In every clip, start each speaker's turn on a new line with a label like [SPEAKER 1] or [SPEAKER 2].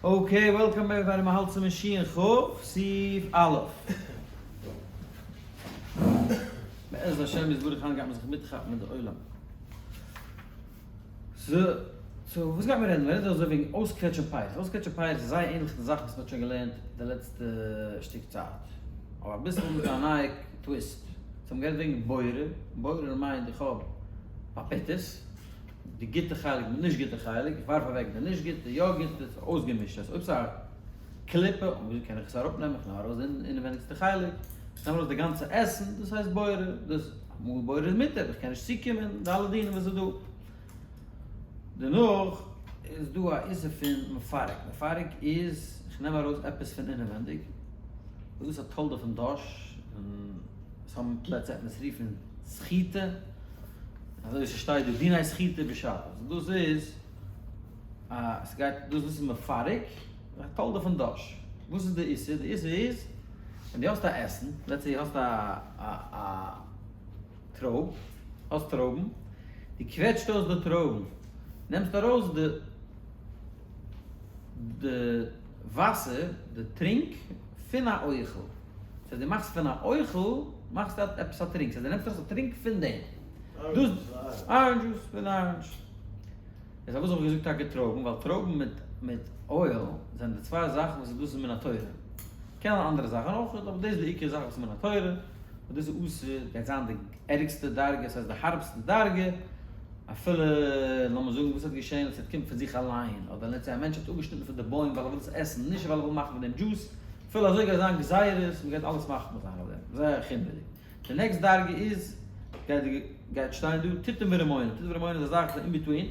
[SPEAKER 1] Okay, welcome everybody, מ'האלט צום שין כ', סעיף א'. בעז השם יתברך היינט גייט מען זיך מיטכאפן מיט די עולם. So וואס גייט מען רעדן? מ'רעדט אזוי וועגן אויסקוועטשן פירות. אויסקוועטשן פירות איז זייער ענליך צו די זאכן וואס מ'האט שוין געלערנט די לעצטע שטיק צייט. אבער אביסל מיט א נייע twist. So מ'גייט וועגן בורר. בורר מיינט איך האב פאפיטעס. די גוטע חלק מיט נישט גוטע חלק, איך ווארף אוועק די נישט גוטע, יא גוטע, ס'איז אויסגעמישט, אז אויב ס'איז א קליפה, און וויאזוי קען איך עס אראפנעמען, איך נעם ארויס די אינעווייניגסטע חלק, איך נעם ארויס די גאנצע עסן, דאס הייסט בורר, דאס אמאל בורר איז מותר, איך קען נישט צוקומען, די אלע דינים וואס איז דא. דערנאך איז דא א איסור פון מפרק, מפרק איז איך נעם ארויס עפעס פון אינעווענדיג, דאס איז א תולדה פון דש, און some פלעצער וועט מען עס רופן סחיטה, אזוי ווי ס'שטייט דא דיני סחיטה בשבת, דאס איז א ס'גייט דאס איז מפרק, א תולדה פון דש, וואס איז די איסור? די איסור איז ווען דו האסט א עסן, let's say האסט א א טרויב, האסט טרויבן, דו קוועטשט אויס די טרויבן, נעמסט ארויס די די וואסער, די טרינק, פון א אוכל. סאו דו מאכסט פון א אוכל מאכסטו עפעס א טרינק, סאו דו נעמסט ארויס א טרינק פון דעם.
[SPEAKER 2] Orange juice.
[SPEAKER 1] Orange juice פון orange. איז פארוואס האב איך געזאגט טאקע טרויבן? ווייל טרויבן מיט מיט oil זענען די צוויי זאכן וואס דאס איז מן התורה. קען זיין אנדערע זאכן אויך, אבער דאס איז די עיקר זאך וואס איז מן התורה, און דאס איז אסור, גייט זיין די ערגסטע דרגה, ס'הייסט די הארבסטע דרגה, אפילו לאמיר זאגן וואס וועט געשען אז ס'קומט פון זיך אליין, אדער let's say א מענטש האט אפגעשניטן פון די בוים ווייל ער וויל עס עסן, נישט ווייל ער וויל מאכן פון דעם דזשוס, אפילו אזוי גייט זיין גזירות, מ'גייט אלעס מחמיר זיין אויף דעם, זייער חומרה'דיג. די next דרגה איז, גייט די גייט שטיין דא, תותים ורימונים, תותים ורימונים איז א זאך וואס איז in between,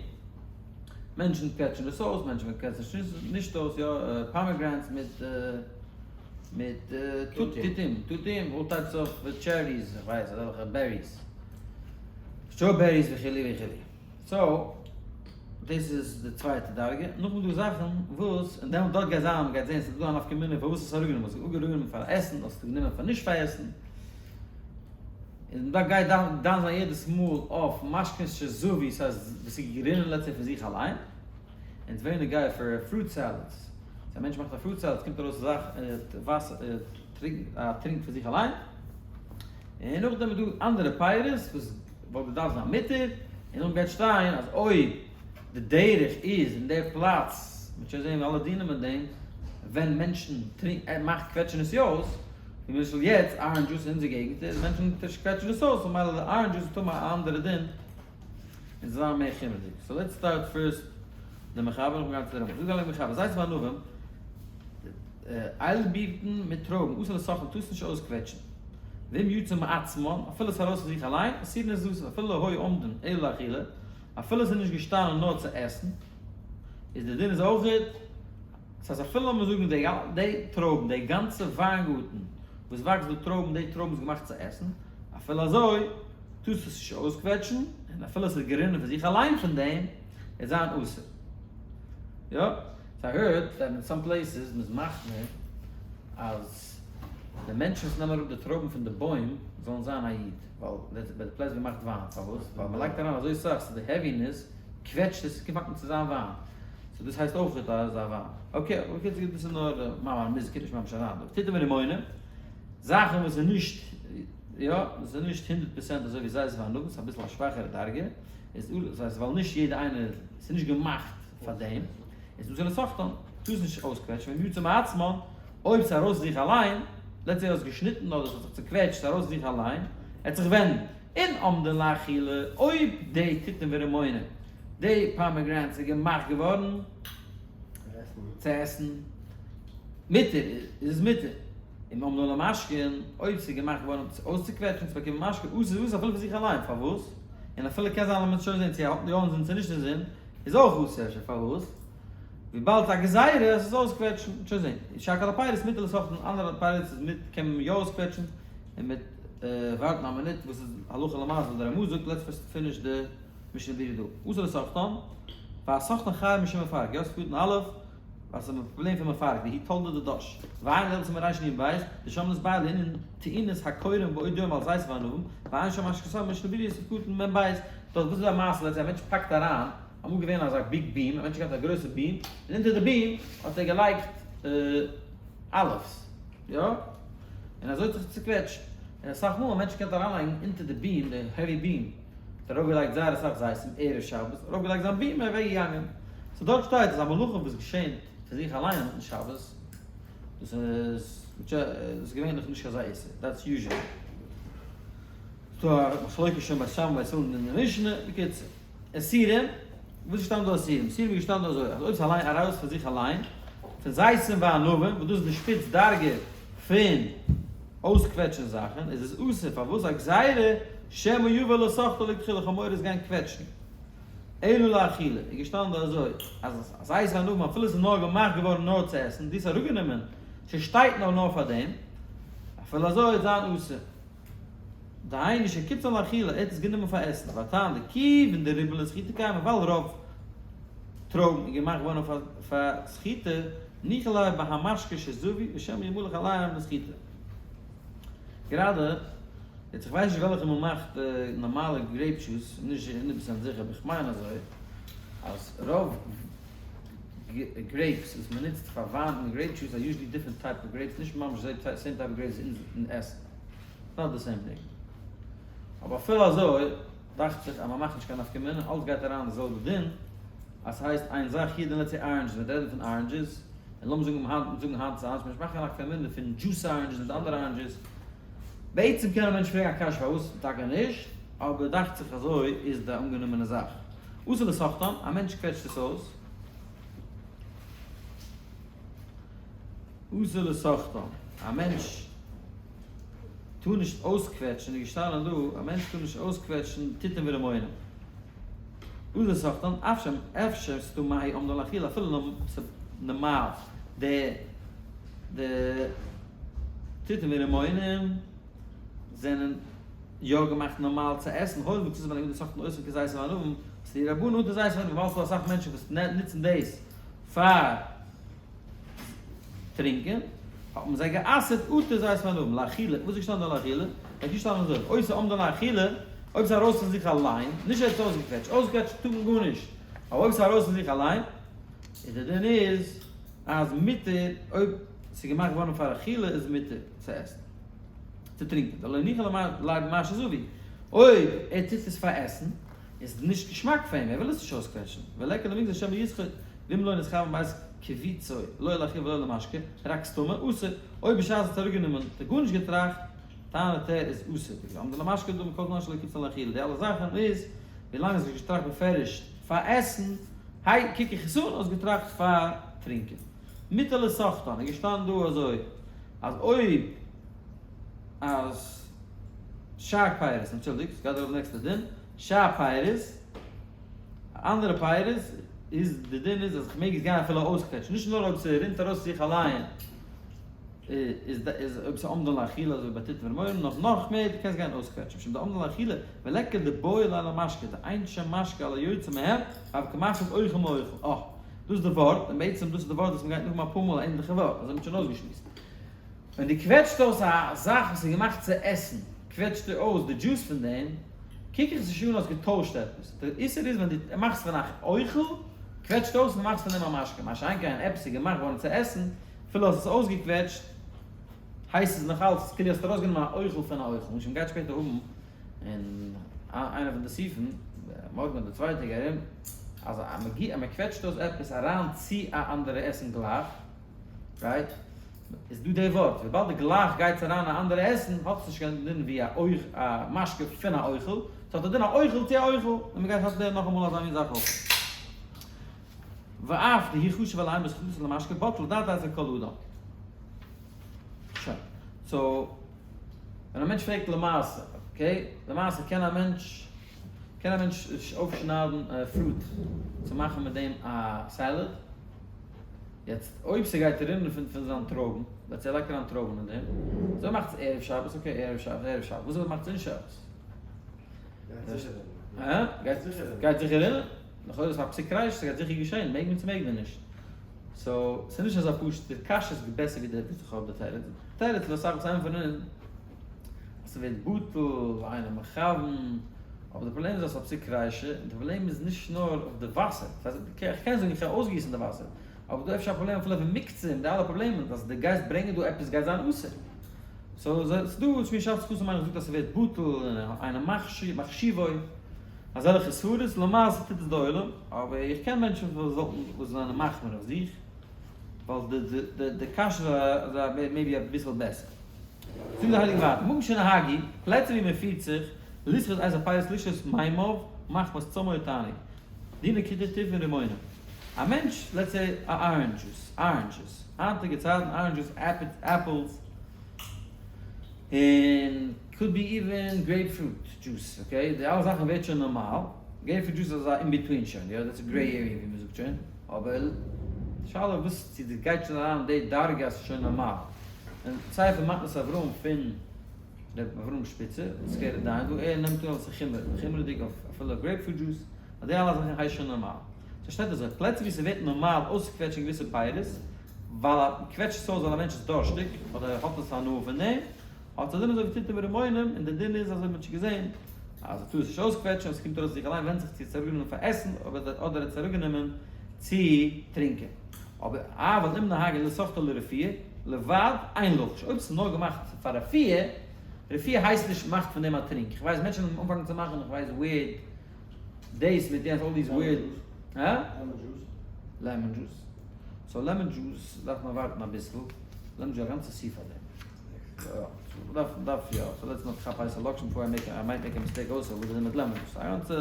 [SPEAKER 1] מענטשן קוועטשן עס אויס, מענטשן קוועטשן עס נישט אויס, יא, pomegranates מיט מיט תותים, תותים, all types of cherries, איך ווייס אזעלכע berries, strawberries וכו' וכו'. So, דאס איז די צווייטע דרגה, נאכדעם איז דא זאכן וואס, און דעמאלט דארט גייט זיין, מ'גייט זען ס'איז דא א נפקא מינה פארוואס האסטו אראפגענומען, האסט אפגענומען פאר עסן, האסטו גענומען פאר נישט פאר עסן, און דארט גייט דן זיין יעדעס מאל אויף משקין שזבו, ס'הייסט וואס איז גערינען לעצטער פון זיך אליין, און ס'איז ווערן נוגע פאר fruit salads, אז א מענטש מאכט א fruit salad קומט ארויס אזא וואסער, א טרינק פון זיך אליין, און נאכדעם איז דא אנדערע פירות וואס וואלט געדארפט זיין מותר, און נאכדעם גייט שטיין אז אויב די דרך איז אין די פלאץ, מ'וועט שוין זעהן אלע דינים אין דעם, ווען מענטשן טרינקען, מאכט קוועטשן עס יא אויס, ווי למשל יעצט orange juice אין אונזער געגנט איז מענטשן קוועטשן עס אויס, ממילא די orange juice האט האבן א אנדערע דין און זיין מער חומר'דיג. So let's start first די מחבר, נאכדעם גייען צו די רמ"א. זאגט די הייליגע מחבר, זית וענבים, איילבירטן מיט טרויבן, אסור לסכן, טארסט נישט אויסקוועטשן. ואם יצא מעצמן, אפילו עס איז ארויס פון זיך אליין, אסורין איז אסור, אפילו לא היו עומדין אלא לאכילה, אפילו עס איז נישט געשטאנען נאר צו עסן, איז די דין איז אויכעט, דאס הייסט אפילו לאמיר זאגן די די טרויבן, די גאנצע וויינגארטן וואס וואקסט דא טרויבן, די טרויבן איז געמאכט צו עסן, אפילו אזוי טארסטו עס נישט אויסקוועטשן, און אפילו עס איז גערינען פון זיך אליין פון דעם, וועט זיין אסור. יא, so I heard that in some places מ'איז מחמיר אז די מענטשן וואס נעמען אראפ די טרויבן פון די בוים זאלן זיין א איד, ווייל ביי די פלעץ ווי מ'מאכט וויין, פארוואס? ווייל מ'לייגט אריין אזוי סאך ס'איז די heaviness קוועטשט עס, ס'קומט פאקן צו זיין וויין, so דאס הייסט אויך אזא וויין. Okay, אקעי, דאס איז נאר מאמר המוסגר, קומט נישט ממש אריין דא. תותים ורימונים, זאכן וואס איז נישט, יא, דאס איז נישט 100% אזוי ווי זית וענבים, ס'איז אביסל א שוואכערע דרגה, איז דאס הייסט ווייל נישט יעדע איינער, ס'איז נישט געמאכט פאר דעם, איז אסור לסכתן, טאר עס נישט אויסקוועטשן, ואם יצא מעצמן, אויב ס'איז ארויס זיך אליין, let's say האסט געשניטן אדער ס'האט זיך צוקוועטשט, ס'איז ארויס זיך אליין, ער האט זיך ווענדן, אין עומדין לאכילה, אויב די תותים ורימונים, די pomegranates איז געמאכט געווארן צו עסן, מותר, איז עס מותר. אם עמדן למשקין, אויב ס'איז געמאכט געווארן אויסצוקוועטשן צו באקומען משקה, אסור איז אסור אפילו פון זיך אליין, פארוואס? און אפילו קען זיין אז מ'וועט שוין זען צו ער האט יא אינזין צו נישט אינזין, איז אויך אסור אפשר, פארוואס? וויבאלד ס'איז א גזירה עס איז אויסקוועטשן, מ'וועט שוין זען. שאר כל הפירות מותר לסכתן, אנדערע פירות איז מיט קען מען יא אויסקוועטשן, און מ'וועט ווארטן א מינוט וואס איז הלכה למעשה וואס די רמ"א זאגט, let's first finish די משנה ברורה דא. אסור לסכתן, והסוכתן חייב משום מפרק, יא ס'קטן א', ווייל ס'איז א פראבלעם פון מפרק, דהוא תולדה דדש, ועיין לעיל סימן רנ"ב, דשם נתבאר לענין טעינת הכורעים בעוד יום על זית וענבים, ועיין שם אשכסה משנה ברורה סעיף קטן מ"ב, דארט וואס איז א מעשה let's say א מענטש פאקט אריין. אמאל געווען אזא big beam, א מענטש האט געהאט א גרויסע beam, און אונטער די beam האט ער געלייגט olives, יא? און אזוי האט זיך צוקוועטשט, און אסאך מאל א מענטש קען אריינלייגן אונטער די beam, די heavy beam, האט ער ארויפגעלייגט זייער אסאך זיתים ערב שבת, ארויפגעלייגט זיין beam און אוועקגעגאנגען. so דארט שטייט אז א מלאכה וואס געשענט פון זיך אליין אינמיטן שבת, דאס איז דאס איז געווענליך נישט אזא איסור, that's usually. ס'דא א מחלוקת שוין בית שמאי בית הלל אין די משנה, בקיצור. אסורים, וואס איז געשטאנען דא אסורים? אסורים איז געשטאנען דא אזוי, אז אויב ס'איז אליין ארויס פון זיך אליין, פון זיתים וענבים, וואס דאס איז די שפיץ דרגה פון אויסקוועטשן זאכן, איז עס אסור, פארוואס? א גזירה שמא יבא לסוחטו לכתחילה, כ'האב מורא עס גיין קוועטשן. אלא לאכילה, איז געשטאנען דא אזוי, אז זית וענבים אפילו עס איז נאר געמאכט געווארן נאר צו עסן, דו האסט אראפגענומען, ס'שטייט נאר נאר פאר דעם, אפילו אזוי וועט זיין אסור. דהיינו שקיצן לאכילה, ער האט עס גענומען פאר עסן, והטעם דכיון דרובן לסחיטה קיימי, ווייל רוב טרויבן איז געמאכט געווארן פאר סחיטה, ניחא ליה בהמשקה שזבו ושמא ימלך עליהם לסחיטה. גראדע, יעצט איך ווייס נישט וועלכע מען מאכט נארמאלע grape juice, נישט הונדערט פראצענט זיכער אבער איך מיין אזוי, אז רוב grapes וואס מען נוצט פאר וויין און grape juice are usually different type of grapes, נישט ממש די same type of grapes וואס אונז עסן. Not the same thing. אבער אפילו אזוי, דאכט זיך אז מ'מאכט נישט קיין נפקא מינה, אלס גייט אריין די זעלבע דין, אז ס'הייסט איין זאך, יעדער נוצט oranges, מ'וועט רעדן פון oranges, און לאמיר זאגן היינט, זאגן היינט איז orange, מ'נישט מאכן קיין נפקא מינה פון juice oranges מיט אנדערע oranges. בעצם קען א מענטש פרעגן א קשיא פארוואס טאקע נישט, אבער דאכט זיך אזוי איז די אנגענומענע זאך. אסור לסוחטן, א מענטש קוועטשט עס אויס. אסור לסוחטן, א מענטש טאר נישט אויסקוועטשן, איז געשטאנען דא, א מענטש טאר נישט אויסקוועטשן תותים ורימונים. אסור לסוחטן, אפשר, אפשר ס'דא מהו עומדין לאכילה, אפילו נארמאל, די, די תותים ורימונים זענען יא געמאכט נארמאל צו עסן, הואיל וקצת בני אדם סוחטין אותן כזית וענבים, אסרו רבנן אטו זית וענבים, ווייל ס'דא אסאך מענטשן וואס נוצן דאס פאר טרינקען, האט מען זיי גע'אסר'ט אטו זית וענבים, לאכילה, וואס איז געשטאנען דא לאכילה? עס איז געשטאנען אזוי, אויב ס'איז עומדין לאכילה, אויב ס'איז ארויס פון זיך אליין, נישט ער האט עס אויסגעקוועטשט, אויסגעקוועטשט טאר מען גארנישט, אבער אויב ס'איז ארויס פון זיך אליין, איז די דין איז אז מותר, אויב ס'איז געמאכט געווארן פאר אכילה איז מותר צו עסן, צו טרינקען, דלא ניחא ליה במה שזבו, אויב ער טוט עס פאר עסן, איז נישט געשמאק פאר אים, ער וויל עס נישט אויסקוועטשן, וליכא למגזר שמא יסחוט, ואם לא נתכוון בעת קיבוצו לא לאכילה ולא למשקה, רק סתמא, אסור, אויב בשעת ער האט אראפגענומען האט ער גארנישט געטראכט, טענה'ט ער איז אסור, דכדעומדין למשקה דמי כל זמן שלא קיבצן לאכילה, די אלע זאכן איז ווילאנג עס איז נישט געטראכט בפירוש פאר עסן, היי קוק איך עס אן האסט געטראכט פאר טרינקען. מותר לסוחטן איז געשטאנען דא אזוי אז אויב אז שאר פירות, אנטשולדיגט, ס'גייט ארויף נעקסטע דין, שאר פירות, אנדערע פירות איז די דין איז אז איך מעג עס גיין אפילו אויסקוועטשן, נישט נאר אויב ס'רינט ארויס זיך אליין איז איז אויב ס'עומדין לאכילה אזוי ווי ביי תותים ורימונים, נאר נאך מער דו קענסט גיין אויסקוועטשן, משום דעומדין לאכילה וליכא דבעי ליה למשקה דאין שם משקה על היוצא מהם והוי כמפריד אוכל מאוכל, אה דאס איז די ווארט, און בעצם דאס איז די ווארט וואס מ'גייט נאכדעם אפאר מאל א ענדליכע ווארט, אזוי מ'האט שוין אויסגעשמועסט. ווען דו קוועטשט אויס א זאך וואס איז געמאכט צו עסן, קוועטשט דו אויס די דזשוס פון דעם, קוק איך עס נישט אן האסט געטוישט עפעס. די איסור איז ווען דו מאכסט פון א אוכל, קוועטשט אויס און מאכסט פון דעם א משקה, מה שאין כן עפעס איז געמאכט געווארן צו עסן, אפילו האסט עס אויסגעקוועטשט, הייסט עס נאך אלץ כאילו האסט ארויסגענומען א אוכל פון א אוכל, נישט מ'גייט שפעטער האבן אין איינע פון די סעיפים, מארגן אדער צוויי טעג ארום, אז מ'קוועטשט אויס עפעס אריין צו א אנדערע עסן גלייך, right? איז דא די ווארט, וויבאלד די גלייך גייט אריין א אנדערע עסן, האט עס נישט קיין דין ווי א אויך א משקה פון א אוכל, ס'האט א דין א אוכל צו א אוכל, און מ'גייט האט לערנען נאכאמאל אזא מין זאך אויך. ואף דהוא חשוב עליהם בזכותו למשקה בטל דעתו אצל כל אדם. שוין. so, ווען א מענטש פרעגט למעשה, okay, למעשה קען א מענטש, קען א מענטש אויפשניידן fruit צו מאכן מיט דעם א salad? יעצט אויב ס'גייט רינען פון פון זיין טרויבן, let's say ער לייגט אריין טרויבן אין דעם, אזוי מאכט עס ערב שבת, okay ערב שבת, ערב שבת, וואס אויב ער מאכט עס אין שבת? הא? גייט זיכער רינען? לכאורה איז א פסיק רישא, ס'גייט זיכער געשען, מעג מען צו מעג מען נישט? so, ס'איז נישט אזא פשוט, די קשיא איז בעסער ווי די וואס איך האב די תירוץ, די תירוץ איז אסאך וואס ענטפערן אז ס'ווערט בטל, אינו מכוון. אבער די פראבלעם איז אז ס'איז א פסיק רישא, און די פראבלעם איז נישט נאר אויף די וואסער, דאס הייסט איך קען זאגן איך קען אויסגיסן די וואסער, אבער דא אפשר א פראבלעם אפילו פון מוקצה און די אלע פראבלעמען אז די גייסט ברענגען דא עפעס גייט זיין אסור. so ס'דא שמירת שבת חסר מיין איך זאגט אז ס'ווערט בטל און אינו מחשיבו אזעלכע סברות, למעשה טוט עס די עולם, אבער איך קען מענטשן וואס זאלטן וואס זענען מחמיר אויף זיך, ווייל די די די קשיא איז maybe אביסל בעסער. זאגט די הייליגע ווייטער, מקום שנהגו, פלעצער ווי מען פירט זיך, לסחוט את הפירות לשתות מימיו, מחמת צמא ותענוג. דינו כטיטוף און רימונים. א מענטש, let's say א orange juice, oranges, היינטיגע צייטן orange juice, apples, און could be even grapefruit juice, okay, די אלע זאכן ווערט שוין נארמאל, grapefruit juice איז אזא in between שוין, יא, דאס איז gray area ווי מען זאגט שוין, אבער די שאלה איז וואס צו דאס גייט שוין אריין אין די דרגה אז ס'איז שוין נארמאל. אין ספר מתנת אברהם פון ר' אברהם שפיצער, סקווערער דיין דא, ער נעמט אן אז ס'איז חומר, חומרה'דיג אויף אפילו grapefruit juice, אז די אלע זאכן הייסט שוין נארמאל. סאו שטייט אזוי, פלעצער ווי ס'ווערט נארמאל אויסצוקוועטשן געוויסע פירות, ווייל א קוועטשט עס אויס ווייל א מענטש איז דארשטיג, אדער ער האט עס הנאה פון דעם, האט א דין אזוי ווי טיטום ורימונים, און די דין איז אזוי ווי מ'האט שוין געזען, אז ער טאר עס נישט אויסקוועטשן, אויב ס'קומט ארויס זיך אליין ווענדט זיך צו ער האט עס אראפגענומען פאר עסן, אדער ער האט עס אראפגענומען צו טרינקען. אבער אבל אם נהגו לסחטו לרפואה, לבד, אין לחוש, אויב ס'איז נאר געמאכט פאר רפואה, רפואה הייסט נישט מאכט פון דעם א טרינק, איך ווייס מענטשן האבן אנגעפאנגען צו מאכן איך ווייס weird דאס מיט יענץ all these weird, הא? lemon juice. So lemon juice דארף מען ווארטן אביסל, lemon juice א גאנצע סי פאר דעם. יא, מ'דארף מ'דארף יא, so let's not כאפ הייסע לאקשן before I make I might make a mistake also וואס איז מיט lemon juice, א גאנצע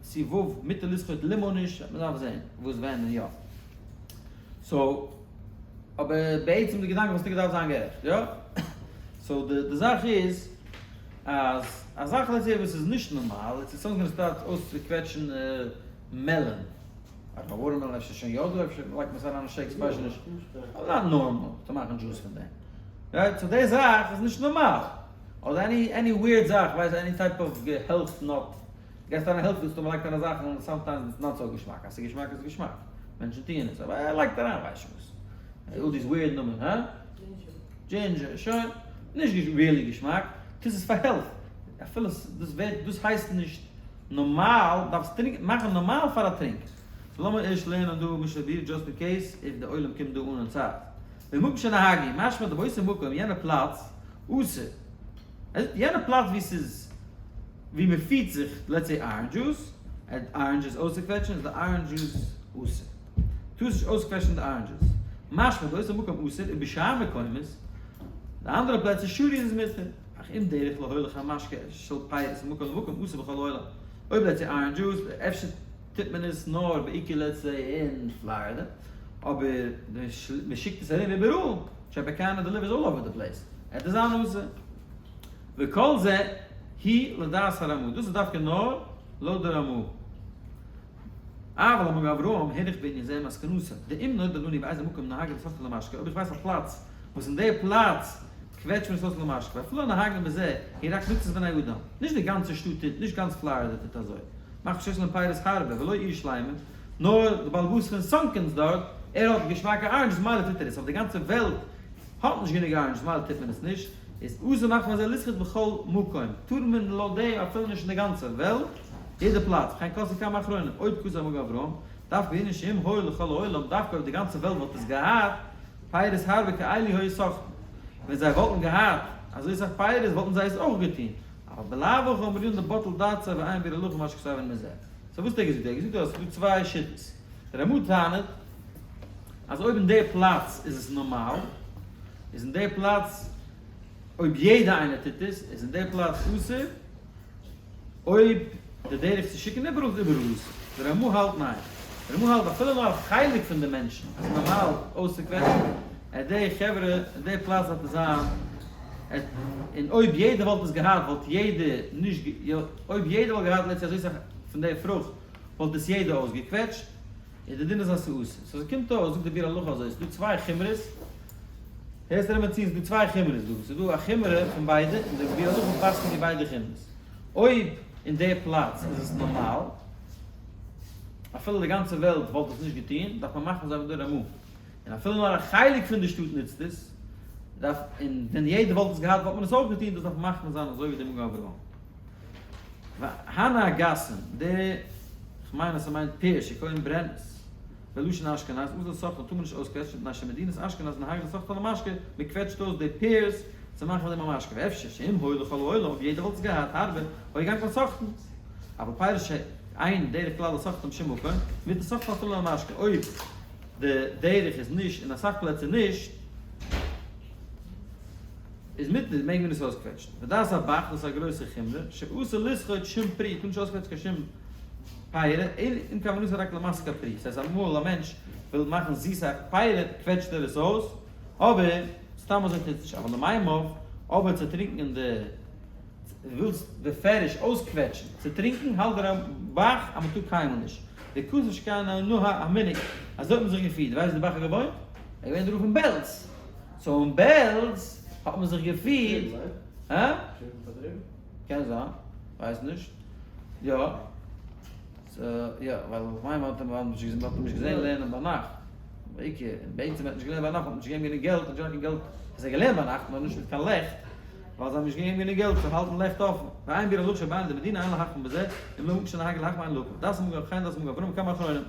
[SPEAKER 1] סיבוב מיט די לסחוט לימאניש, מ'דארף זען וואס ווען און יא. so אבער בעצם די געדאנק וואלסטו געדארפט זיין גערעכט, יא? so די די זאך איז אז א זאך let's say וואס איז נישט נארמאל, let's say someone gonna start אויסצוקוועטשן melon, א watermelon אפשר שוין יא דא, אפשר לייגט מען עס אריין אין shakes כ'ווייס נישט, אבער not normal צו מאכן דזשוס פון דעם, right? so די זאך איז נישט נארמאל, אדער any any weird זאך, כ'ווייס any type of health nut, גייסט אריין health food store מ'לייגט אריין זאכן און sometimes it's not so געשמאק, אז ס'איז געשמאק איז געשמאק, מענטשן טוען עס, אבער ער לייגט אריין ווייס נישט וואס, all these weird נאמען, הא? ginger, שוין, נישט really געשמאק, טוס עס פאר health, אפילו דאס ווערט, דאס הייסט נישט נארמאל, דארפסט טרינקען, מאכן נארמאל פאר א טרינק. so לאמיר ערשט לערנען דא משנה ברורה just in case if די עולם קומט דא אן אין צייט. במקום שנהגו, משמע דבאותו מקום, יענע פלאץ, אסור. ער זאגט יענע פלאץ ווי ס'איז ווי מ'פירט זיך let's say orange juice, orange juice אויסצוקוועטשן איז די orange juice אסור. טארסט נישט אויסקוועטשן די orange juice. משמע דבאותו מקום אסור ובשאר מקומות, די אנדערע פלעצער שרי איז מותר. אך אם דרך להוליך המשקה של פירות ממקום למקום אסור בכל העולם. אויב let's say orange juice, אפשר טוט מען עס נאר בעיקר let's say אין פלארידע, אבער מ'שיקט עס ארום איבעראל, Tropicana delivers all over the place, עט עס זיין אסור. וכל זה היא לדעת הרמ"א, דאס איז דווקא נאר לויט די רמ"א. אבל המגן אברהם הניח בענין זה מסקנתו, דאם נודע לנו באיזה מקום נוהגין לסחטו למשקה, אויב איך ווייס א פלאץ וואס אין די פלאץ קוועטשט מען עס אויס למשקה, ואפילו נוהגין בזה, היא רק מקצת בני אדם, נישט די גאנצע שטאט טוט, נישט גאנץ פלארידע טוט אזוי, מחמת שיש להם פירות הרבה, ולא עיר שלימה, נאר די בעל הבית פון Sunken's דארט, ער האט געשמאקע oranges מילא טוט ער עס, אבער די גאנצע וועלט האט נישט גענוג oranges מילא טוט מען עס נישט, איז אסור מחמת זה לסחוט בכל מקום, טאר מען לויט דעם אפילו נישט אין די גאנצע וועלט, יעדע פלאץ, וכן כתבו כמה אחרונים, עוד כתב המגן אברהם, דווקא בענין שאם היה לכל העולם, דווקא אויב די גאנצע וועלט וואלט עס געהאט, פירות הרבה כאלו היו סוחטין, ווען זיי וואלטן געהאט אזוי סאך פירות וואלטן זיי עס אויך געטון, אבל בלאו הכי אמרינן דבטל דעתיה ואין ביאור הלכה מה שכתבנו מזה. so וואס האט ער געזאגט? ער האט געזאגט אז עס איז דא צוויי שיטות. דער רמ"א טענה'ט אז אויב אין די פלאץ איז עס נארמאל, איז אין די פלאץ, אויב יעדע איינער טוט עס, איז אין די פלאץ אסור, אויב די דרך צו שיקן איבעראל איז איבעראל אסור. דער רמ"א האלט ניין. דער רמ"א האלט אפילו נאר א חלק פון די מענטשן איז נארמאל אויסצוקוועטשן, ע די חברה אין די פלאץ דארף עס זיין, און אויב יעדער וואלט עס געהאט וואלט יעדער נישט, אויב יעדער וואלט געהאט לעצט אזוי סאך פון די פרוכט וואלט עס יעדער אויסגעקוועטשט, און די דין איז אז ס'איז אסור. so ס'קומט אויס, זאגט די ביאור הלכה אזוי, ס'איז דא צוויי חומרות, הערסט ר' בנציון, ס'איז דא צוויי חומרות דא, ס'איז דא א חומרא פון ביידע, און די ביאור הלכה פסק'נט ווי ביידע חומרות. אויב אין די פלאץ איז עס נארמאל, אפילו די גאנצע וועלט וואלט עס נישט געטון, דארף מען מחמיר זיין מיט די רמ"א. און אפילו נאר א חלק פון די שטאט נוצט עס, דארף, און ווען יעדער וואלט עס געהאט וואלט מען עס אויך געטון, דאס דארף מען מחמיר זיין אזוי ווי די מגן אברהם. והני אגסין, די, כ'מיין אז ס'מיינט pear, שקורין ברנס, בלשון אשכנז, אסור לסוחטן טאר מען נישט אויסקוועטשן מפני שמדינת אשכנז נוהגין לסוחטן למשקה, מען קוועטשט אויס די pears צו מאכן פון דעם א משקה, ואפשר שאם היו לכל העולם אויב יעדער וואלט עס געהאט הרבה היו גם כן סוחטין, אבל פירות שאין דרך כלל לסוחטן בשום מקום, מותר לסוחטן אפילו למשקה, אויב די דרך איז נישט אין אסאך פלעצער נישט, איז מותר מעג מען עס אויסקוועטשן. ודעת הב"ח, דאס איז א גרויסע חומרא, שאסור לסחוט שום פרי, טאר נישט אויסקוועטשן קיין שום פירות, אלא אם כוונתו רק למתק הפרי, ס'הייסט אמאל א מענטש וויל מאכן זיסע פירות קוועטשט ער עס אויס, אבער סתם אזוי טוט עס נישט, אבל למימיו, אבער צו טרינקען די, ווילסט בפירוש אויסקוועטשן צו טרינקען, האלט דער ב"ח אז מ'טאר קיינמאל נישט, וכתב שכן נהג המנהג, אזוי האט מען זיך געפירט, ווייסט ווי די ב"ח האט געוואוינט? ער איז געווען דער רב אין בעלז. so אין בעלז האט מען זיך געפירט, הא? קען זיין, כ'ווייס נישט, יא, יא, ווייל כ'מיין מ'האט אים נישט געזען לערנען ביינאכט, בעיקר, בעצם מ'האט נישט געלערנט ביינאכט, מ'האט נישט געגעבן גענוג געלט, נישט געהאט קיין געלט, עס איז געלערנט ביינאכט נאר נישט מיט קיין לעכט, ווייל זיי האבן נישט געגעבן גענוג געלט צו האלטן לעכט אפן, ועיין ביאור הלכה שביין דמדינה אין להחמיר בזה, אם לא במקום שנהגו להחמיר אין להקל, דעת המגן אברהם דעת המגן אברהם וכמה אחרונים.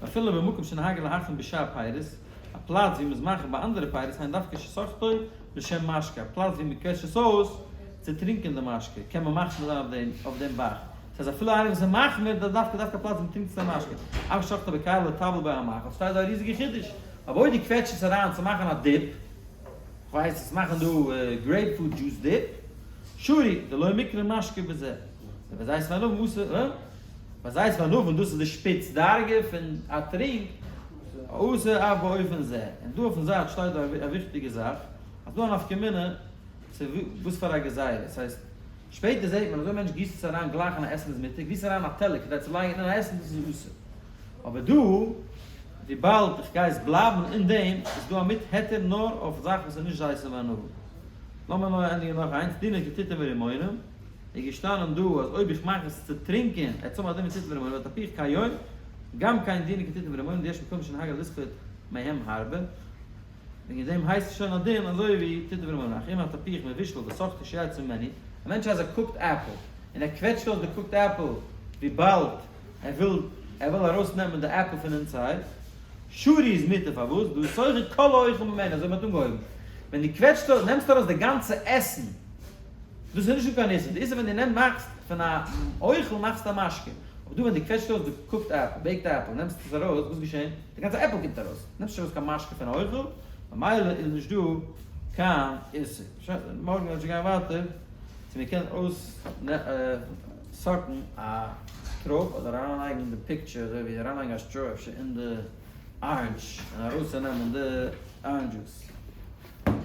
[SPEAKER 1] ואפילו במקום שנהגו להחמיר בשאר פירות, א פלאץ ווי מ'איז מחמיר ביי אנדערע פירות היינו דווקא שסוחטו לשם משקה, א פלאץ ווי מ'קוועטשט עס אויס צו טרינקען די משקה, קען מען מחמיר זיין אויף דעם אויף דעם ב"ח. ס'הייסט אפילו איינער וואס איז מחמיר דארף דווקא דווקא א פלאץ ווי מ'טרינקט עס א משקה. אף שסוחטו בכלי לטבל בו המאכל, שטייט דא א ריזיגע חידוש. אבער אויב דו קוועטשט עס אריין צו מאכן א dip, כ'ווייס עס מאכן דא grapefruit juice dip, שרי, דלא מיקרי משקה בזה. ובזית וענבים אסור, הא? בזית וענבים דאס איז די שפיץ דרגה פון א טרינק, אסור אף באופן זה. און דא אויפן זייט שטייט דא א וויכטיגע זאך, אז דא א נפקא מינה צו וואס פאר א גזירה, ס'הייסט, שפעטער זעט מען אז אויב א מענטש גיסט עס אריין גלייך אין א עסן איז מותר, גיס אריין א טעלער כדי צו לייגן אין א עסן דאס איז אסור. אבער דא, וויבאלד איך גיי עס בלייבן אין דעם, איז דא א מיט היתר נאר אויף זאכן וואס איז נישט זיתים וענבים. לאמיר נאר ענדיגן נאך איינס, דינו כתותים ורימונים. איז געשטאנען דא אז אויב איך מאך עס צו טרינקען עט האבן א דין ווי תותים ורימונים ותפוח כהיום גם כן דינו כתותים ורימונים דיש מקום שנהגו לסחוט מהם הרבה וועגן דעם הייסט עס שוין א דין אזוי ווי תותים ורימונים אך אם התפוח מבושל וסוחטו שיצא ממנו א מענטש אז ער cooked apple און ער קוועטשט אויס די cooked apple וויבאלד ער וויל ער וויל ארויס נעמען די עפל פון inside שרי איז מותר פארוואס דהא סוחט כל האוכל ממנו אזוי ווי מען האט אנגעהויבן ווען דו קוועטשט אויס נעמסט ארויס די גאנצע עסן דאס איז נישט קיין איסור, די איסור ווען דו נעמסט מאכסט פון א אוכל מאכסטו א משקה, אבער דא ווען דו קוועטשט אויס די cooked apple, baked apple, נעמסט עס ארויס, וואס געשען? די גאנצע עפל קומט ארויס, נעמסט נישט ארויס קיין משקה פון א אוכל, ממילא איז נישט דא קיין איסור. שוין, מארגן וועט שוין גיין ווייטער צו מען קען אויס suck ן א טראפ אדער אריינלייגן די picture אזוי ווי אריינלייגן א straw אפשר אין די orange און ארויסצונעמען די orange juice.